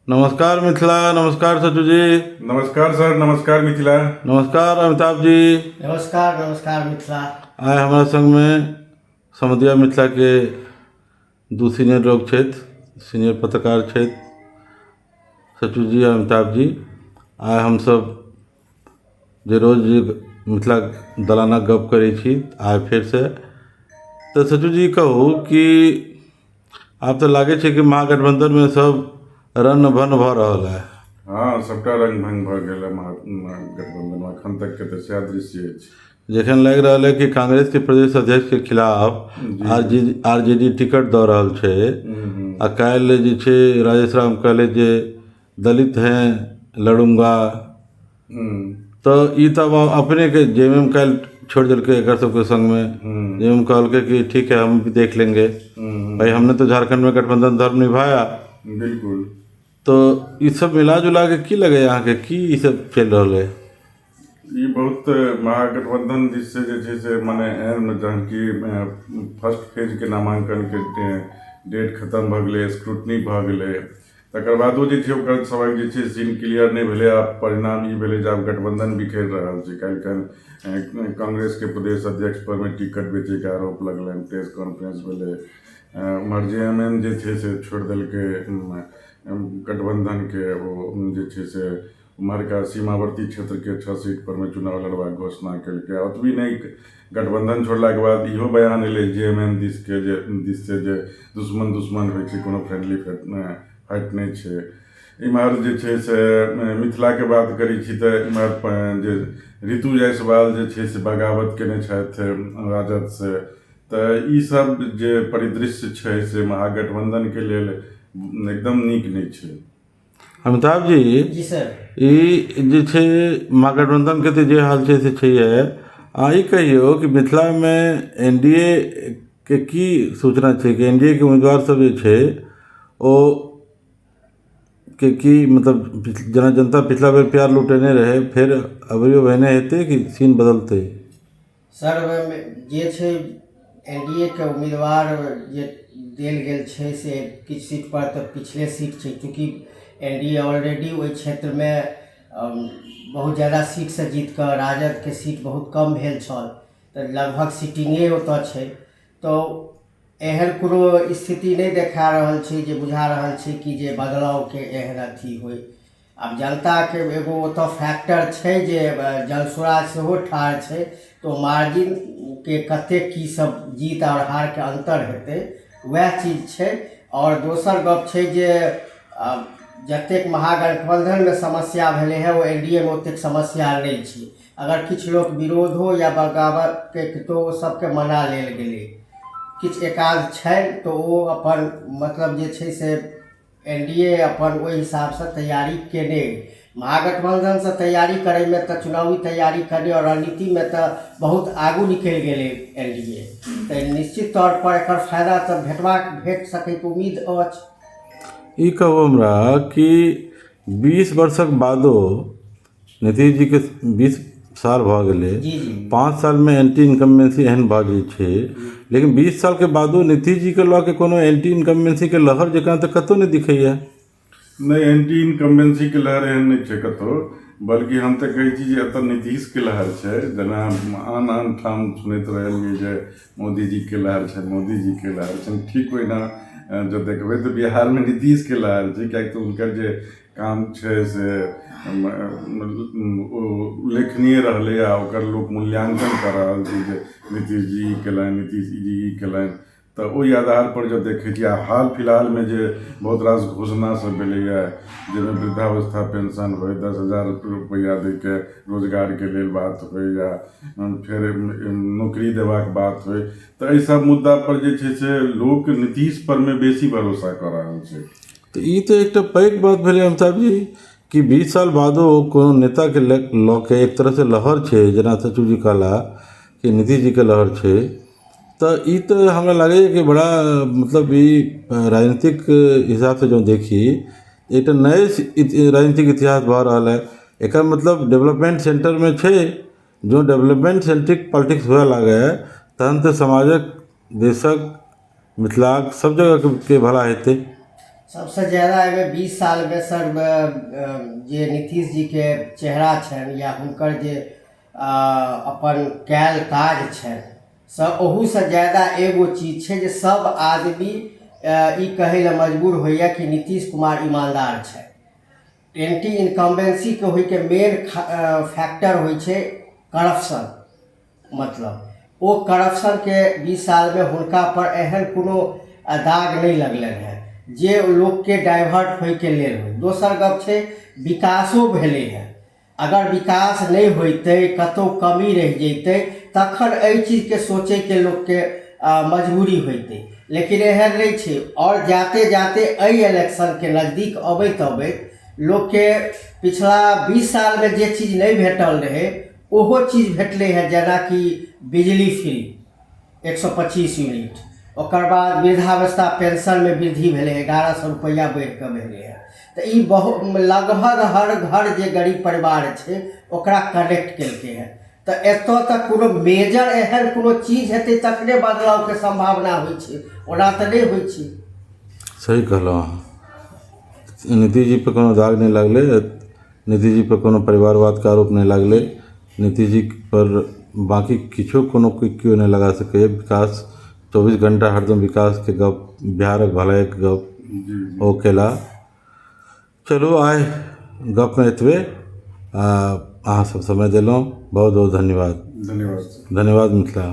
नमस्कार मिथिला, नमस्कार सचू जी। नमस्कार सर, नमस्कार मिथिला। नमस्कार अमिताभ जी। नमस्कार, नमस्कार मिथिला। आइ हमरा संगमे समदिया मिथिलाके दू सीनियर लोक छथि, सीनियर पत्रकार छथि सचू जी आ अमिताभ जी। आइ हमसभ जे रोज मिथिला दलानक गप करै छी, आइ फेरसँ तऽ सचू जी कहू कि आब तऽ लागै छै कि महागठबंधनमे सब रन भन भऽ रहल है। हँ, सबटा रंग भंग भऽ गेल है महागठबंधन, एखन तक के तऽ सएह दृश्य अछि। जखन लागि रहल है कि कांग्रेसके प्रदेश अध्यक्षके खिलाफ आरजेडी टिकट दऽ रहल छै आ काल्हि जे छै राजेश राम कहले जे दलित हैं लड़ूंगा, तऽ ई तऽ आब अपनेके जेएमएम काल्हि छोड़ि देलकै एकर सबके संगमे। जेएमएम कहलकै कि ठीक है, हम भी देख लेंगे। भाई, हमने तो झारखंड में गठबंधन धर्म निभाया। बिल्कुल। तऽ ई सब मिला जुला के की लगैए अहाँके, की ई सब चलि रहल है? ई बहुत महागठबंधन दिस से जे छै से मने एहन जहन कि फर्स्ट फेजके नामाङ्कनके डेट खतम भऽ गेलै, स्क्रूटनी भऽ गेलै, तकर बादो जे छै ओकर सभक जे छै सीन क्लियर नहि भेलै। आब परिणाम ई भेलै जे आब गठबंधन बिखरि रहल छै। काल्हिखन कांग्रेसके प्रदेश अध्यक्ष परमे टिकट बेचैके आरोप लगलनि, प्रेस कॉन्फ्रेंस भेलै। उम्हर जे एम एम जे छै से छोड़ि देलकै गठबंधनके, ओ जे छै से उम्हरका सीमावर्ती क्षेत्रके 6 सीट परमे चुनाव लड़बाक घोषणा केलकै। ओतबी नहि, गठबंधन छोड़लाके बाद इहो बयान एलै जे एम एम दिसके जे दिससँ जे दुश्मन दुश्मन होइ छै, कोनो फ्रेंडली फाइट नहि छै। इम्हर जे छै से मिथिलाके बात करै छी तऽ इम्हर जे ऋतु जायसवाल जे छै से बगावत केने छथि राजदसँ। तऽ ई सब जे परिदृश्य छै से महागठबंधनके लेल एकदम नीक नहि छै। अमिताभ जी। जी सर। ई जे छै महागठबंधनके तऽ जे हाल छै से छैहे, अहाँ ई कहियौ कि मिथिलामे एन डी ए के की सूचना छै कि एन डी ए के उम्मीदवार सब जे छै ओ के की मतलब जेना जनता पिछला बेर प्यार लुटेने रहै, फेर अबरियो ओहने हेतै कि सीन बदलतै? सर, ओहिमे जे छै एन डी ए के उम्मीदवार जे देल गेल छै से किछु सीट पर तऽ पिछले सीट छै, चूँकि एन डी ए ऑलरेडी ओहि क्षेत्रमे बहुत ज्यादा सीटसँ जीत कऽ राजदके सीट बहुत कम भेल छल, तऽ लगभग सीटिंगे ओतय छै। तऽ एहन कोनो स्थिति नहि देखा रहल छै जे बुझा रहल छै कि जे बदलावके एहन अथी होइ। आब जनताके एगो ओतऽ फैक्टर छै जे जनसुराज सेहो ठाढ़ छै, तऽ ओ मार्जिनके कतेक की सब जीत आओर हारके अन्तर हेतै, वएह चीज छै। आओर दोसर गप छै जे जतेक महागठबन्धनमे समस्या भेलै हँ, ओ एन डी ए मे ओतेक समस्या नहि छै। अगर किछु लोक विरोधो या बगावतके तऽ ओ सबके मना लेल गेलै, किछु एकाध छै तऽ ओ अपन मतलब जे छै से एन डी ए अपन ओहि हिसाबसँ तैयारी केने अइ। महागठबन्धनसँ तैयारी करैमे तऽ चुनावी तैयारी करने आओर रणनीतिमे तऽ बहुत आगू निकलि गेलै एन डी ए, तऽ निश्चित तौरपर एकर फायदा तऽ भेटबाक भेट सकैके उम्मीद अछि। ई कहू हमरा कि 20 वर्षक बादो नीतीश जीके 20 साल भऽ गेलै, जी जी 5 सालमे एंटी इनकम्बेंसी एहन भऽ जाइ छै, लेकिन 20 सालके बादो नीतीश जीके लऽ के कोनो एंटी इनकम्बेंसीके लहर जकाँ तऽ कतहु नहि दिखैए। नहि, एंटी इनकम्बेंसीके लहर एहन नहि छै कतहु, बल्कि हम तऽ कहै छी जे एतऽ नीतीशके लहर छै। जेना आन आन ठाम सुनैत रहलियै जे मोदीजीके लहर छनि, मोदीजीके लहर छनि, ठीक ओहिना जँ देखबै तऽ बिहारमे नीतीशके लहर छै, किएकि तऽ हुनकर जे काम छै से ओ उल्लेखनीय रहलै आ ओकर लोक मूल्याङ्कन कऽ रहल छै जे नीतीश जी ई केलनि, नीतीश जी ई केलनि। तऽ ओहि आधारपर जँ देखै छी आ हाल फिलहालमे जे बहुत रास घोषणा सब भेलैए, जाहिमे वृद्धावस्था पेंशन होइ, 10,000 रुपैआ दैके रोजगारके लेल बात होइ या फेर नौकरी देबाक बात होइ, तऽ एहि सब मुद्दापर जे छै से लोक नीतीशपरमे बेसी भरोसा कऽ रहल छै। तऽ ई तऽ एकटा पैघ बात भेलै अमिताभ जी कि 20 साल बादो कोनो नेताके लऽ के एक तरहसँ लहर छै, जेना सचिव जी कहला कि नीतीश जीके लहर छै, तऽ ई तऽ हमरा लागैए कि बड़ा मतलब ई राजनीतिक हिसाबसँ जँ देखी, एकटा नए राजनीतिक इतिहास भऽ रहल है। एकर मतलब डेवलपमेन्ट सेन्टरमे छै। जँ डेवलपमेन्ट सेन्ट्रिक पॉलिटिक्स हुए लागै तहन तऽ समाजक, देशक, मिथिलाक सब जगहके भला हेतै। सबसँ ज्यादा एहिमे 20 सालमे सर जे नीतीश जीके चेहरा छनि या हुनकर जे अपन कयल काज छनि से ओहूसँ ज्यादा एगो चीज छै जे सब आदमी ई कहै लए मजबूर होइए कि नीतीश कुमार ईमानदार छथि। एंटी इनकम्बेंसीके होइके मेन फैक्टर होइ छै करप्शन, मतलब ओ करप्शनके 20 सालमे हुनका पर एहन कोनो दाग नहि लगलनि हेँ जे लोकके डाइवर्ट होइके लेल होइ। दोसर गप छै विकासो भेलै हेँ। अगर विकास नहि होइतै, कतहु कमी रहि जइतै, तखन एहि चीजके सोचैके लोकके मजबूरी होइतै, लेकिन एहन नहि छै। आओर जाते जाते एहि इलेक्शनके नजदीक अबैत अबैत लोकके पिछला 20 सालमे जे चीज नहि भेटल रहै ओहो चीज भेटलै हेँ, जेनाकि बिजली फ्री 125 यूनिट, ओकर बाद वृद्धावस्था पेंशनमे वृद्धि भेलै, 1100 रुपैआ बढ़िकऽ भेलै हँ। तऽ ई बहुत लगभग हर घर जे गरीब परिवार छै ओकरा कनेक्ट केलकै हँ। तऽ एतऽ तक कोनो मेजर एहन कोनो चीज हेतै तखने बदलावके सम्भावना होइ छै, ओना तऽ नहि होइ छै। सही कहलहुँ अहाँ, नीतीश जी पर कोनो दाग नहि लागलै, नीतीश जी पर कोनो परिवारवादके आरोप नहि लागलै, नीतीश जी पर बाँकी किछो कोनो केओ नहि लगा सकैए। विकास 24 घंटा हरदम विकासके गप, बिहारक भलाइके गप ओ केला। चलू आइ गपमे एतबे, अहाँ सब समय देलहुँ, बहुत बहुत धन्यवाद। धन्यवाद। धन्यवाद मिथिला।